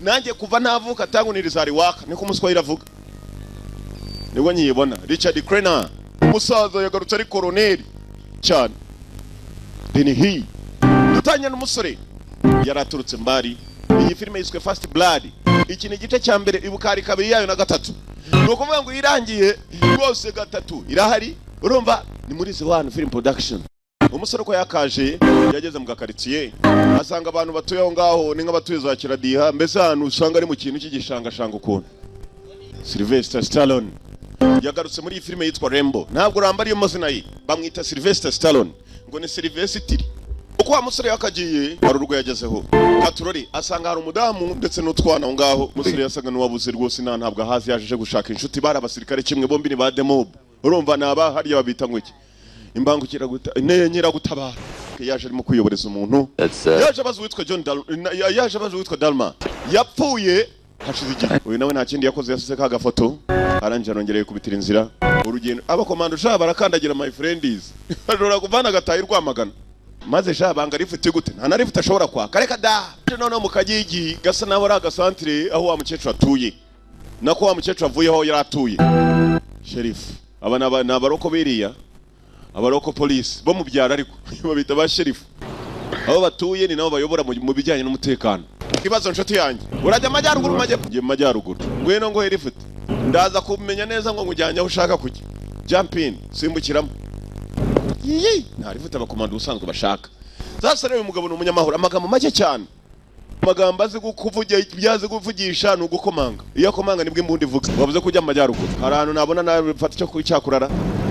Nanjye kuva navuka tangu nilizaliwaka, niko umuswahili avuga, nibwo nkiyibona. Richard Crenna, umusaza yagarutse ari koroneri cyane. Deni hi dutangira n'umusore yari aturutse mbari. Iyi filime yiswe First Blood. Iki ni igice cya mbere, ibukari kabiri yayo na gatatu. Ni ukuvuga ngo irangiye rwose, gatatu irahari. Urumva ni muri The One Film Production. Umusore uko yakaje, yageze mu gakaritsiye, asanga abantu batuye aho ngaho ni nk'abatuye za Kiradiha, mbese ahantu usanga ari mu kintu cy'igishangashanga ukuntu. Sylvester Stallone yagarutse muri iyi filime yitwa Rambo. Ntabwo Rambo ariyo mazina ye, bamwita Sylvester Stallone, ngo ni Sylvester. Uko wa musore yakagiye, hari urugo yagezeho katurori, asanga hari umudamu ndetse n'utwana aho ngaho. Umusore yasaga n'uwabuze rwose, ntabwo ahazi, yaje gushaka inshuti. Bari abasirikare kimwe, bombi ni ba demob. Urumva ni aba hariya babita ngo iki? Imbangukiragutabara. Yaje arimo kwiyoboreza umuntu. That's Yaje abaza uwitwa John Dal yaje abaza uwitwa Dalma, yapfuye hashize igihe. Uyu nawe nta kindi yakoze, yasize ka gafoto, arangije arongera yikubitira inzira urugendo. Abakomando sha barakandagira, my friends, bashobora kuvana agataha i Rwamagana maze sha banga rifite gute? Nta na rifite ashobora kwaka, reka da. Noneho mu kagigi gasa naho ari agasantire aho wa mukecuru atuye, nako wa mukecuru avuyeho yari atuye. Sheriff, aba ni abaroko biriya, abaroko polisi bo mu byaro, ariko babita ba sheriff. Aho batuye ni nabo bayobora mu bijyanye n'umutekano. Ikibazo, nshuti yanjye, urajya amajyaruguru, mu majyepfo? Ngiye mu majyaruguru. Ngwino ngo rifite, ndaza kumenya neza ngo nkujyanye aho ushaka kujya. Jump in, simbukiramo. Iyi nta rifite abakomando ubusanzwe bashaka. Sasa rero uyu mugabo ni umunyamahoro, amagambo make cyane, amagambo azi kuvuga, ibyo azi kuvugisha ni ugukomanga. Iyo akomanga nibwo imbunda ivuga. Wavuze ko ujya mu majyaruguru, hari ahantu nabona nafata icyo cyakurara?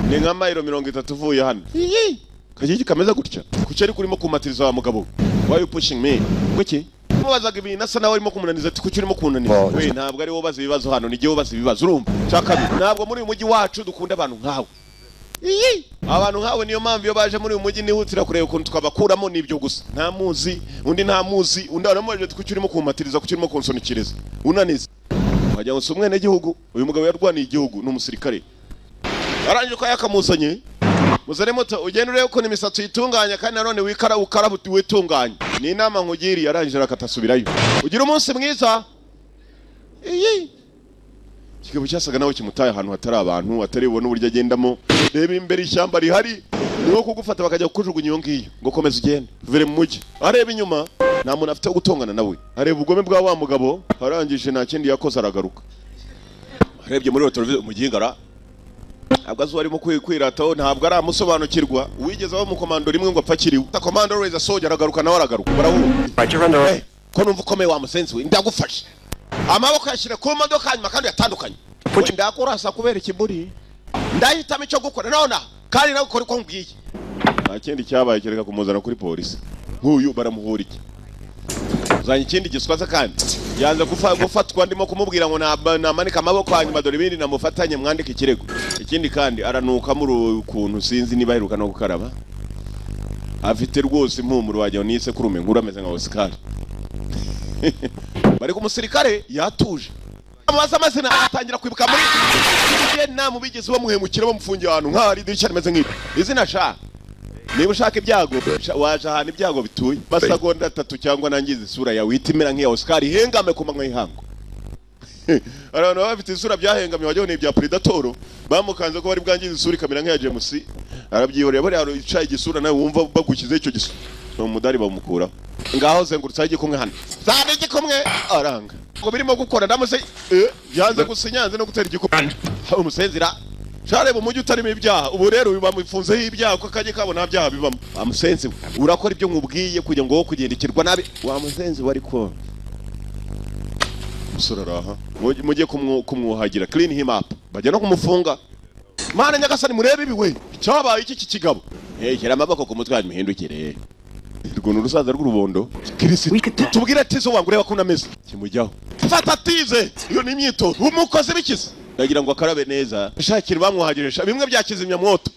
Ni nka mayiro 30 uvuye hano. Iyi kagigi kameze gutya, kuki ariko urimo kumatiriza wa mugabo? Why you pushing me? Kuki mubazaga ibintu asa nawe arimo kumunaniza? Ati: "Kuki urimo kunaniza?" We, ntabwo ari wowe ubaza ibibazo hano, ni jyewe ubaza ibibazo. Urumva? Cya kabiri, ntabwo muri uyu mujyi wacu dukunda abantu nkawe. Iyi abantu nkawe, niyo mpamvu iyo baje muri uyu mujyi nihutira kureba ukuntu twabakuramo. Nibyo gusa, nta muzi undi, nta muzi undi. Aramubajije ati: "Kuki urimo kumpatiriza? Kuki urimo kunsonikiriza unaniza?" Wagira ngo si umwenegihugu. Uyu mugabo yarwaniye igihugu, ni umusirikare. Arangije uko yakamuzanye: "Muzane muto, ugende urebe ukuntu imisatsi uyitunganya, kandi nanone wikara ukarabu witunganye, ni inama nkugiriye." Arangije arakata, asubirayo. "Ugira umunsi mwiza." Iyi kigabo cyasaga nawe kimutaye ahantu hatari abantu, atari bubone uburyo agendamo. Reba imbere ishyamba rihari, ni nko kugufata bakajya kukujugunya iyo ngiyo, ngo komeza ugende vere mu mujyi. Areba inyuma, nta muntu afite wo gutongana nawe, areba ubugome bwa wa mugabo. Arangije nta kindi yakoze, aragaruka. Arebye muri televiziyo, umugingara ntabwo azi uwo arimo kwirataho, ntabwo aramusobanukirwa. Wigeze aba umukomando rimwe ngo apfe akiriwe? Komando always a soldier. Aragaruka nawe, aragaruka, barahura. Right, you're under. Eh, ko numva ukomeye wa musenzi we, ndagufashe. Amaboko yashyira ku modoka, hanyuma kandi uyatandukanye. Ndakurasa kubera ikiburi, ndahitamo icyo gukora nona, kandi nawe ukora uko nkubwiye. Nta kindi cyabaye kereka kumuzana kuri polisi. Nk'uyu baramuhura iki? Uzanye ikindi giswaza, kandi yanze gufatwa. Ndimo kumubwira ngo namanika amaboko, hanyuma dore ibindi namufatanye, mwandike ikirego. Ikindi kandi aranuka muri ukuntu, sinzi niba aheruka no gukaraba. Afite rwose impumuro wagira ngo ni isekurume nkuru, ameze nka Oscar. Bari ku musirikare yatuje, amubaza amazina, atangira kwibuka muri Vietnam bigeze bamuhemukira, bamufungiye ahantu nk'aho hari idirishya rimeze nk'iri. Izina sha, niba ushaka ibyago waje ahantu ibyago bituye. Masegonda 3 cyangwa nangize isura yawe uhita imera nk'iya Oscar, ihengame ku manywa y'ihangu. Hari abantu baba bafite isura byahengamye, wagira ngo ni ibya Predator. Bamukanze ko bari bwangize isura ikamera nk'iya James, arabyihorera. Buriya hari icaye igisura nawe wumva bagushyizeho icyo gisura, ni umudari bamukuraho. Ngaho zengurutsaho igikumwe hano, zana igikumwe. Aranga ngo birimo gukora, ndamuse yanze gusinya, yanze no gutera igikumwe. Umusenzira shareba umujyi utarimo ibyaha. Ubu rero bamufunzeho ibyaha ko akajya kabo nta byaha bibamo. Wa musenzi we, urakora ibyo nkubwiye kugira ngo wowe kugendekерwa nabi, wa musenzi we. Ariko umusore araha, mujye kumwuhagira, clean him up, bajya no kumufunga. Mana nyagasani, murebe ibi we, cyabaye iki kigabo? Shyira amaboko ku mutwe hanyuma uhindukire. Urwo ni urusaza rw'urubondo. Kirisi, tubwire tizo wangu, ureba ko unameze kimujyaho. Fata tize, iyo ni imyitozo. Umukozi bikize, ndagira ngo akarabe neza, shakira bamwuhagije sha, bimwe bya kizimyamwoto.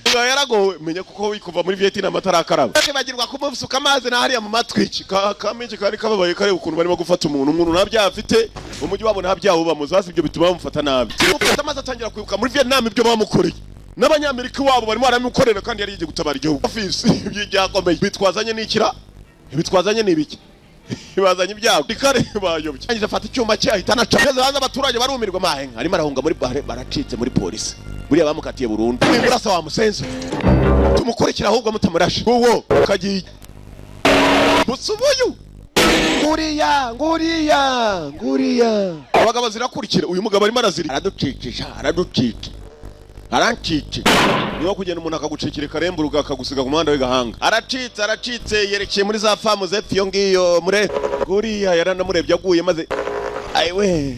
Ngo yaragowe, menya kuko kuva muri Vietnam atarakaraba, bagirwa kumusuka amazi na hariya mu matwi. Iki kamiki kari kababaye, kareba ukuntu barimo gufata umuntu nta byaha afite. Umujyi wabo nta byaha ubamo. Sasa ibyo bituma bamufata nabi. Kimufata amazi, atangira kwibuka muri Vietnam ibyo bamukoreye n'Abanyamerika iwabo barimo baramukorera, kandi yari yigiye gutabara igihugu. Ofisi ibyo byakomeye bitwazanye n'ikira, bitwazanye n'ibiki? Bazanye ibyago kare, bayobye. Arangije afata icyuma cye, ahita anaca. Ageze hanze abaturage barumirwa. Mahenga arimo arahunga muri bare, baracitse muri polisi. Buriya bamukatiye burundu. Nimurasa wa musenzi, tumukurikira ahubwo mutamurashe. Uwo kagiye busubuyu, nguriya, nguriya, nguriya. Abagabo zirakurikira. Uyu mugabo arimo arazira, araducicisha, araducica, arancice. Niba kugenda umuntu akagucikira ikaremburuka, akagusiga ku muhanda w'igahanga. Aracitse, aracitse, yerekeye muri za famu zepfo iyo ngiyo. Mure nguriya yaranamurebye aguye, maze ayiwe,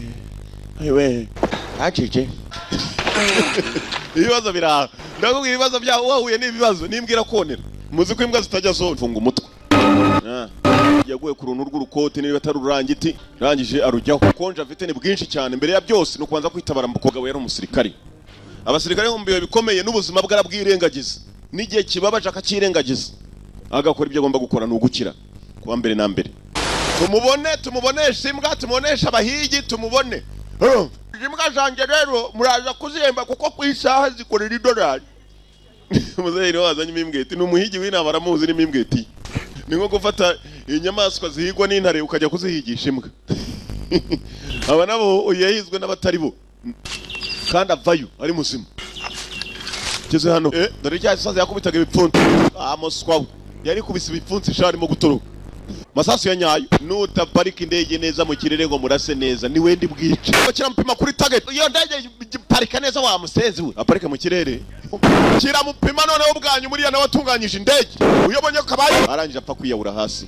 ayiwe, arancice. Ibibazo biraha, ndakubwira ibibazo byaho. Wahuye n'ibibazo nimbwira konera. Muzi ko imbwa zitajya zona. Funga umutwe. Ah. Yaguye ku runtu rw'urukoti, niba atari ururangiti, rangije arujyaho. Ubukonje afite ni bwinshi cyane. Mbere ya byose ni ukubanza kwitabara. Mu mukobwa we yari umusirikari. Abasirikare mu bihe bikomeye n'ubuzima bwe arabwirengagiza, n'igihe kibabaje akacyirengagiza, agakora ibyo agomba gukora. Ni ugukira kuba mbere na mbere. Tumubone, tumuboneshe imbwa, tumuboneshe abahigi, tumubone. Urumva? Imbwa zanjye rero muraza kuzihemba, kuko ku isaha zikorera idolari. Muzehe niwe wazanye imimbweti, ni umuhigi w'intama, aramuzi n'imimbweti. Ni nko gufata inyamaswa zihigwa n'intare ukajya kuzihigisha imbwa. Aba nabo yahizwe n'abatari bo, kandi avayo ari muzima. Ngeze hano, dore cya gisaza yakubitaga ibipfunsi. Ah, muswa we, yari kubise ibipfunsi sha, arimo gutoroka masasu ya nyayo. Nutaparika indege neza mu kirere ngo murase neza, ni wenda bwice. Kiramupima kuri target. Iyo ndege parika neza wa musenzi we. Aparika mu kirere, kiramupima. Noneho bwanyu muriya nawe atunganyije indege, uyobonye ko kabaye, arangije apfa kwiyahura hasi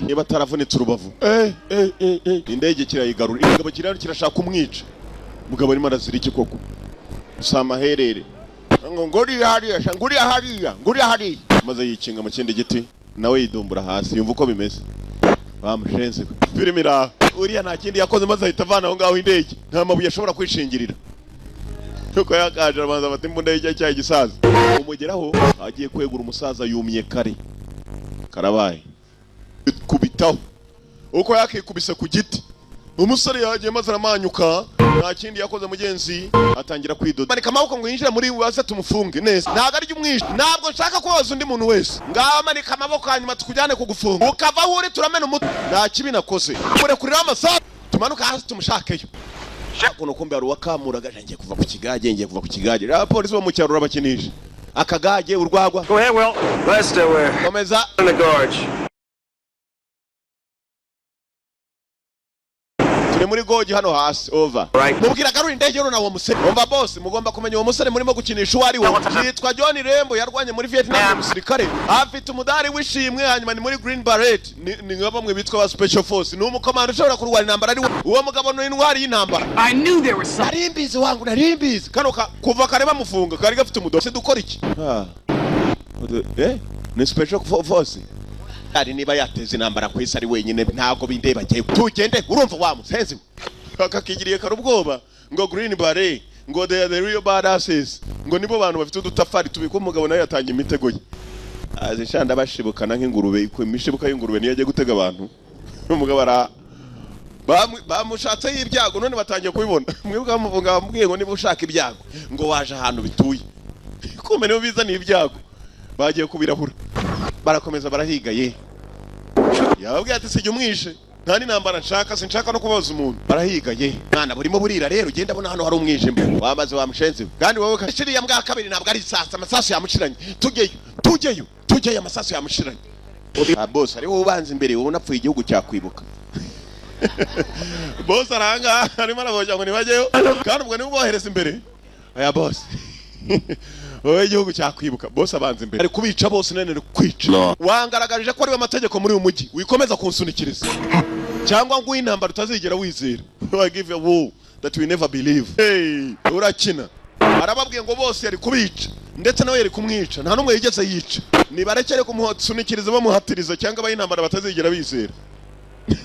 niba ataravunitse urubavu. Indege kirayigarura. Igabo kiraro kirashaka kumwica. Mugabo arimo arazira iki koko? Si amaherere ngo nguriya hariya sha, nguriya hariya, nguriya hariya. Maze yikinga mu kindi giti, nawe yidumbura hasi, yumva uko bimeze. Bamushenze filime iraha. Uriya nta kindi yakoze, maze ahita avana aho ngaho indege. Nta mabuye ashobora kwishingirira, nuko yakaje arabanza afata imbunda y'icya cyayi gisaza umugeraho agiye kwegura. Umusaza yumye kare, karabaye. Kubitaho uko yakikubise ku giti, umusore yagiye maze aramanyuka. Nta kindi yakoze mugenzi, atangira kwidoda. Manika amaboko ngo yinjire muri waze tumufunge neza. Ntabwo ari umwishe, ntabwo nshaka kubabaza undi muntu wese. Ngaho manika amaboko, hanyuma tukujyane kugufunga. Ukava aho uri turamena umutwe. Nta kibi nakoze. Murekuriraho amasaha, tumanuka hasi tumushakeyo. Kuno kumbe hari uwakamuraga. Ngiye kuva ku kigage, ngiye kuva ku kigage. Abapolisi bo mu cyaro urabakinisha akagage, urwagwa. Go ahead, Will. Lester, we're Komeza. in the gorge. Turi muri gorge hano hasi, over. Right. Mubwira agarura indege rero uwo musore. Umva boss, mugomba kumenya uwo musore murimo gukinisha uwo ari we. Yitwa John Rembo, yarwanye muri Vietnam, ni umusirikare, afite umudari w'ishimwe. Hanyuma ni muri Green Beret, ni nka bamwe bitwa ba Special Force. Ni umukomando ushobora kurwana intambara ari we. Uwo mugabo ni intwari y'intambara. I knew there was something. Nari mbizi wangu, nari mbizi. Kano ka kuva kare bamufunga kari gafite umudomo. Se dukora iki? Ah. Ni Special Force ari. Niba yateza intambara ku isi ari wenyine, ntabwo bindeba njyewe. Tugende, urumva wa musenzi we? Kakigiriye kare ubwoba ngo Green Beret, ngo they are the real badasses, ngo nibo bantu bafite udutafari tubika. Umugabo nawe yatangiye imitego ye, azi shanda bashibukana nk'ingurube. Imishibuka y'ingurube niyo ajya gutega abantu. Umugabo ara bamushatseho ibyago, none batangiye kubibona. Mwebwe bamuvuga, bamubwiye ngo niba ushaka ibyago ngo waje ahantu bituye. Kumbe nibo bizaniye ibyago, bagiye kubirahura. Barakomeza barahiga ye. Yababwiye ati sijya umwishe, nta n'intambara nshaka, sinshaka no kubabaza umuntu. Barahiga ye. Mwana, burimo burira rero, ugenda abona hano hari umwijima wamaze wamushenze. Kandi wowe shiriya mbwa kabiri ntabwo ari sasa, amasasu yamushiranye. Tujyeyo, tujyeyo, tujyeyo, amasasu yamushiranye. Ah, boss, ari wowe ubanza imbere, wowe unapfuye igihugu cyakwibuka. Boss aranga arimo araboja ngo ntibajyeyo, kandi ubwo niwe ubohereza imbere. Aya boss, wowe igihugu cyakwibuka. Boss abanza imbere, ari kubica bose. None ari kwica. Wangaragarije ko ariwe amategeko muri uyu mujyi. Wikomeza kunsunikiriza cyangwa ngo intambara utazigera wizera. I give a war that we never believe. Hey, urakina. Arababwiye ngo bose yari kubica, ndetse nawe yari kumwica. Nta n'umwe yigeze yica. Nibarekere kumusunikiriza bamuhatiriza cyangwa abayintambara batazigera bizera.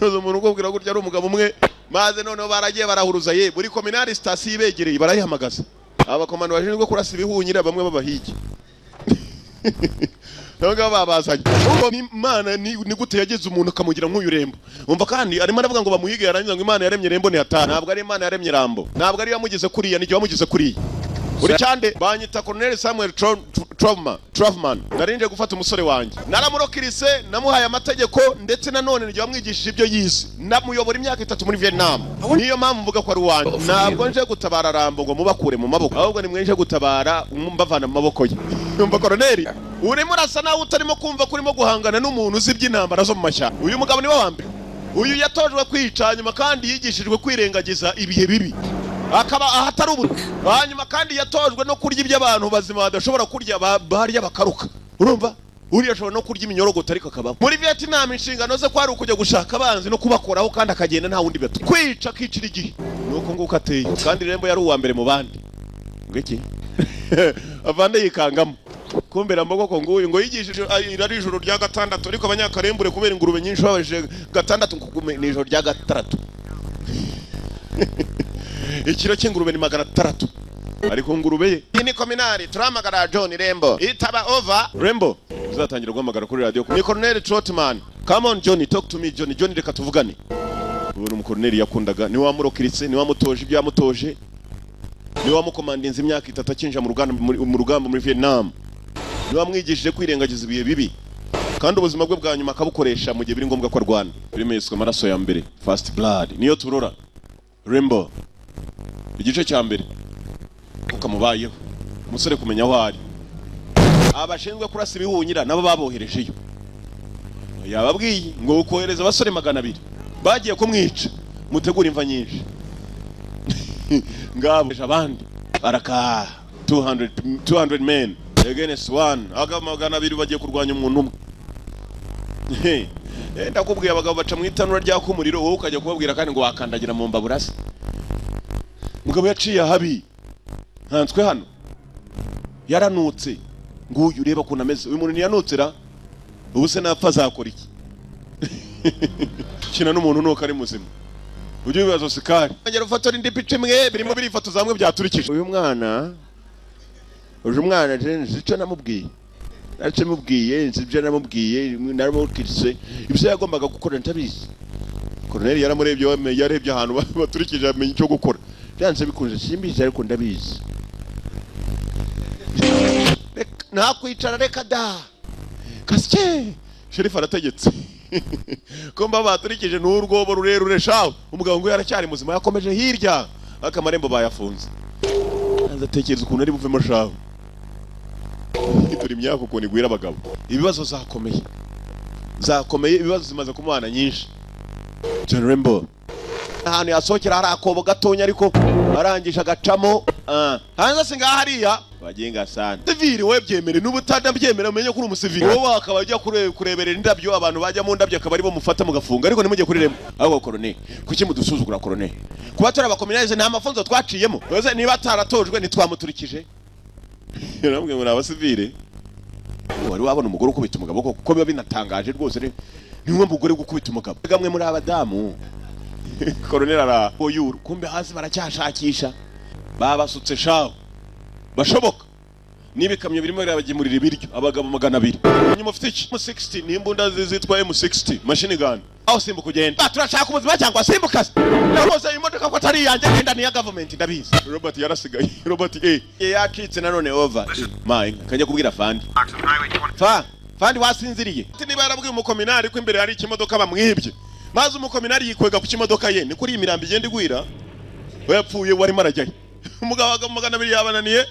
Umuntu ukubwira gutya ari umugabo umwe. Maze noneho baragiye barahuruza ye. Buri kominari sitasiyo ibegereye barayihamagaza. Abakomando bashinzwe kurasa ibihunyira, bamwe b'abahigi, nabo ngabo babazanye. Ubwo ni Imana ni gute yagize umuntu akamugira nk'uyu Rembo? Umva, kandi arimo aravuga ngo bamuhige, yarangiza ngo Imana yaremye Rembo ni hatari. Ntabwo ari Imana yaremye Rambo, ntabwo ari yamugize kuriya, ni wamugize kuriya. Uri cyande? Banyita Colonel Samuel Trautman. Narinje gufata umusore wanjye, naramurokirise, namuhaye amategeko, ndetse nanone njye wamwigishije ibyo yize, namuyobora imyaka 3 muri Vietnam. Niyo mpamvu mvuga ko ari uwanjye. Ntabwo nje gutabara Rambo ngo mubakure mu maboko, ahubwo ni mwenje gutabara mbavana mu maboko ye. Umva koroneli, urimo urasa nawe utarimo kumva ko urimo guhangana n'umuntu uzi iby'intambara zo mu mashyamba. Uyu mugabo niwe wa mbere. Uyu yatojwe kwica, nyuma kandi yigishijwe kwirengagiza ibihe bibi, akaba ahatari ubu. Hanyuma kandi yatojwe no kurya ibyo abantu bazima badashobora kurya, barya bakaruka. Urumva, uriya ashobora no kurya iminyorogoto, ariko akabaho. Muri Vietnam inshingano ze kwari ukujya gushaka abanzi no kubakoraho, kandi akagenda nta wundi bato kwica, akicira igihe. Nuko nguko ateye. Kandi Rembo yari uwa mbere mu bandi. Ngo iki avande yikangamo kumbe Rambo koko nguyu ngo yigishije. Ari ijoro rya gatandatu, ariko abanyakarembure kubera ingurube nyinshi babajije gatandatu ngo ni ijoro rya gatandatu. Ikiro cy'ingurube ni 600, ariko ngurube ye. Iyi ni kominari, turahamagara John Rembo, itaba, over. Rembo uzatangira guhamagara kuri radiyo ni Colonel Trotman. Come on Johnny, talk to me Johnny. Johnny, reka tuvugane. Ubu ni umukoroneri yakundaga, niwe wamurokiritse, niwe wamutoje ibyo yamutoje, niwe wamukomandinze imyaka 3 akinjira mu rugamba muri Vietnam, niwe wamwigishije kwirengagiza ibihe bibi, kandi ubuzima bwe bwa nyuma akabukoresha mu gihe biri ngombwa ko arwana. Filime yiswe Amaraso ya Mbere, First Blood, niyo turora. Rembo igice cya mbere ukamubayeho umusore kumenya aho ari. Abashinzwe kurasa ibihunyira nabo baboherejeyo. Yababwiye ngo kohereza abasore 200 bagiye kumwica, mutegura imva nyinshi. Ngabo abandi baraka 200, 200 men against one. Abagabo 200 bagiye kurwanya umuntu umwe. Ndakubwiye, abagabo baca mu itanura ryaka umuriro, wowe ukajya kubabwira kandi ngo wakandagira mu mbabura se. Mugabo yaciye ahabi, nkanswe hano yaranutse. Nguyu, ureba ukuntu ameze. Uyu muntu ntiyanutse ra? Ubu se napfa azakora iki? Kina n'umuntu nuko ari muzima, ujye wibaza sikari. Ongera ufotora indi pica imwe, birimo birifotoza hamwe byaturikije. Uyu mwana, uyu mwana nzi icyo namubwiye, ntacyo mubwiye, nzi ibyo namubwiye, naramubwiye ibyo yagombaga gukora, ntabizi. Koroneli yaramurebye, yarebye ahantu baturikije, amenya icyo gukora. Byanze bikunze simbizi, ariko ndabizi. Nta kwicara, reka da kasye. Sheriff arategetse ko mba baturikije n'urwobo rurerure shawe. Umugabo ngo yaracyari muzima, yakomeje hirya, ariko amarembo bayafunze. Atekereza ukuntu ari buvemo shawe. Dore imyaka ukuntu igwira abagabo, ibibazo zakomeye, zakomeye, ibibazo zimaze kumubana nyinshi. John Rambo ahantu yasohokera hari akobo gatonya, ariko arangije agacamo. Hanze si ngaha hariya bagenga sana. Sivili we byemere, n'ubu utanabyemera umenye ko uri umusivili. Wowe akaba ujya kureberera indabyo, abantu bajya mu ndabyo akaba aribo mufata mugafunga, ariko ntimujye kuri Rembo. Ahubwo korone, kuki mudusuzugura korone? Kuba turi abakominarize nta mafunzo twaciyemo. Ese niba ataratojwe ntitwamuturikije? Namwe ngo ni abasivile. Wari wabona umugore ukubita umugabo koko? Kuko biba binatangaje rwose, ni mwe mugore gukubita umugabo gamwe muri abadamu. Koroneli ara oyuru, kumbe hasi baracyashakisha, babasutse shaho bashoboka n'ibikamyo birimo birabagemurira ibiryo. Abagabo 200 nyuma ufite iki? M60 ni imbunda zitwa M60 machine gun. Aho simbuka ugenda. Turashaka ubuzima cyangwa simbuka se. Rwose imodoka ko atari iyanjye, genda niya government, ndabizi. Robert yarasigaye. Robert yacitse nanone, over. My kajya kubwira fandi fa fandi wasinziriye. Ati niba yarabwiye umukominari ko imbere hari ikimodoka bamwibye, maze umukominari yikwega ku kimodoka ye, ni kuri iyi mirambo igenda igwira. We yapfuye warimo arajyayo. Umugabo wa 200 yabananiye.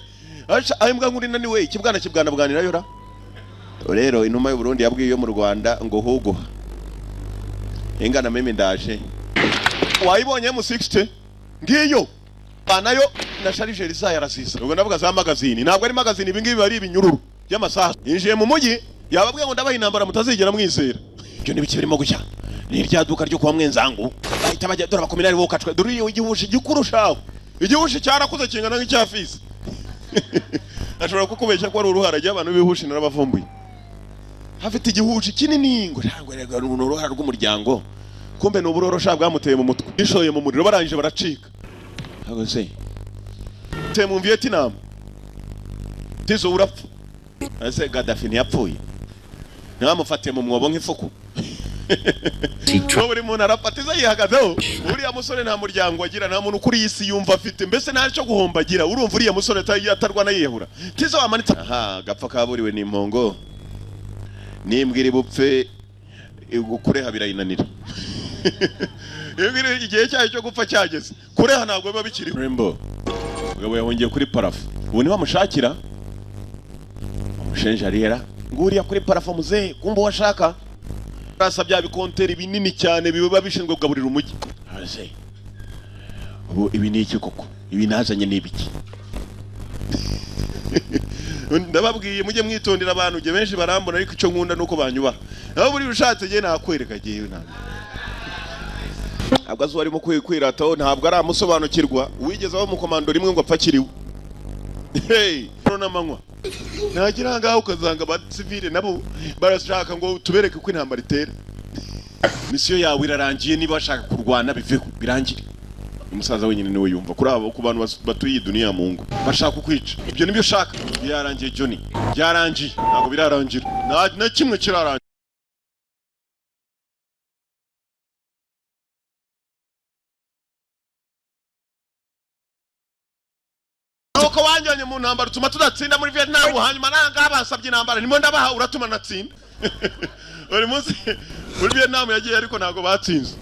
Aca ayo mbwa nkuri naniwe ikibwana kibwana bwanirayo ra. Rero inuma y'u Burundi yabwiye iyo mu Rwanda ngo hugo ingana mimi ndaje. Wayibonye M60 ngiyo banayo na chargeur zayo araziza. Ubwo ndavuga za magazine, ntabwo ari magazine, ibi ngibi bari ibinyururu by'amasasu. Yinjiye mu mujyi, yababwiye ngo ndabaha intambara mutazigera mwizera. Ibyo ni bike birimo gushya, ni irya duka ryo kwa mwenzangu. Bahita bajya, dore abakominari bo kacwe. Dore iyo igihushi gikurushaho, igihushi cyarakuze kingana nk'icya fisi. Ashobora kukubeshya ko ari uruhara. Abantu b'ibihushi narabavumbuye, afite igihushi kinini ngo ntabwo ni uruhara rw'umuryango, kumbe ni uburorosha bwamuteye mu mutwe. Bishoye mu muriro, barangije baracika. Ntabwo se teye mu Vietnam tizo urapfa. Ese Gaddafi ntiyapfuye? Ntibamufatiye mu mwobo nk'ifuku? He Ngo buri muntu arapatiza yihagazeho. Uriya musore nta muryango agira, nta muntu kuri iyi si yumva afite, mbese nta cyo guhomba agira. Urumva uriya musore atarwana yiyahura? Tizo wamanitse aha, gapfa kaburiwe ni impongo, nimbwa iri bupfe kureha birayinanira. Imbwa igihe cyayo cyo gupfa cyageze, kureha ntabwo biba bikiriho. Rembo mugabo yahungiye kuri parafo, ubu niwe bamushakira. Umushenje arihera nguriya kuri parafo, muzehe kumva uwo ashaka rasa bya bikonteri binini cyane biba bishinzwe kugaburira umujyi. Aze ubu ibi ni iki koko? Ibi nazanye ni ibiki? Ndababwiye mujye mwitondera abantu. Jye benshi barambona, ariko icyo nkunda nuko banyubaha. Naho buriya ushatse jye nakwereka. Jyewe ntabwo azi uwo arimo kwirataho, ntabwo aramusobanukirwa. Wigeze aba umukomando rimwe ngo apfe akiriwe? Hey, n'amanywa nagira ngaho ukazanga abasivile nabo barashaka ngo tubereke uko intambara itera. Misiyo yawe irarangiye, niba bashaka kurwana biveho birangire. Umusaza wenyine niwe yumva kuri abo ku bantu batuye iyi duniya mu ngo bashaka kukwica. Ibyo nibyo ushaka. Byarangiye Johnny, byarangiye. Ntabwo birarangira, nta na kimwe kirarangira. Nuko wanjyanye mu ntambara utuma tudatsinda muri Vietnam, hanyuma nangaha basabye intambara nimo ndabaha, uratuma natsinda buri munsi. Muri Vietnam yagiye, ariko ntabwo batsinze.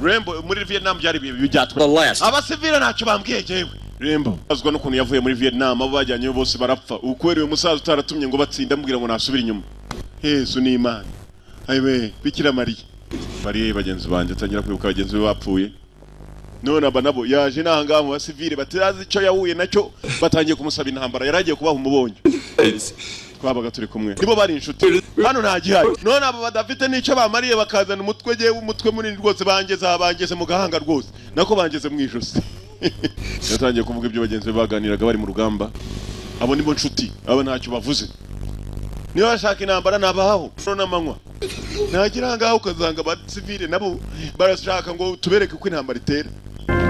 Rembo muri Vietnam byari ibihe bibi byatwe. The last. Abasivile ntacyo bambwiye jewe. Rembo azwa n'ukuntu yavuye muri Vietnam, abo bajyanyeyo bose barapfa ukubera uyu musaza utaratumye ngo batsinda, amubwira ngo nasubire inyuma. Yesu ni Imana, ayiwe Bikira Mariya bariye bagenzi banjye. Atangira kwibuka bagenzi be bapfuye. None aba nabo yaje n'ahangaha mu basivile batazi icyo yahuye nacyo, batangiye kumusaba intambara. Yari agiye kubaha umubonye twabaga turi kumwe, nibo bari inshuti. Hano nta gihari. None aba badafite n'icyo bamariye bakazana umutwe, jyewe umutwe munini rwose, bangeze aha, bangeze mu gahanga rwose, nako bangeze mu ijosi. Yatangiye kuvuga ibyo bagenzi be baganiraga bari mu rugamba. Abo nibo nshuti, abo ntacyo bavuze. Niba bashaka intambara nabahaho n'amanywa. Nagira ngaho ukazanga abasivile nabo barashaka ngo tubereke uko intambara itera,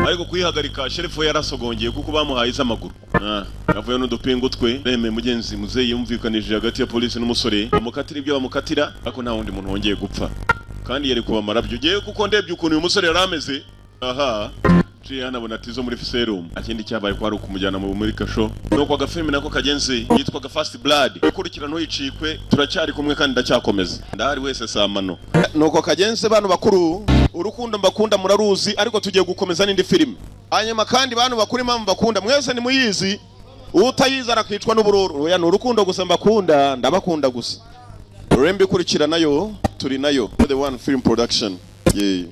ariko kuyihagarika sheriff we yarasogongeye kuko bamuhaye iz'amaguru. Yavuye n'udupingu twe reme. Mugenzi muzeyi yumvikanije hagati ya polisi n'umusore, bamukatira ibyo bamukatira, ariko nta wundi muntu wongeye gupfa kandi yari kubamara byo. Ngewe kuko ndebye ukuntu uyu musore yari ameze aha, ciye hanabona ati zo muri serum akindi cyabaye ko ari ukumujyana muri kasho. Nuko agafilimi nako kagenzi yitwaga First Blood. Ukurikira ntuyicikwe, turacyari kumwe kandi ndacyakomeza, ndahari wese samano. Nuko kagenze bantu bakuru, urukundo mbakunda muraruzi, ariko tugiye gukomeza n'indi filimi. Hanyuma kandi bantu bakuru, impamvu bakunda mwese nimuyizi, utayizi arakicwa n'ubururu. Oya, ni urukundo gusa mbakunda, ndabakunda gusa. Rembe ikurikira nayo turi nayo, The One Film Production, yeah.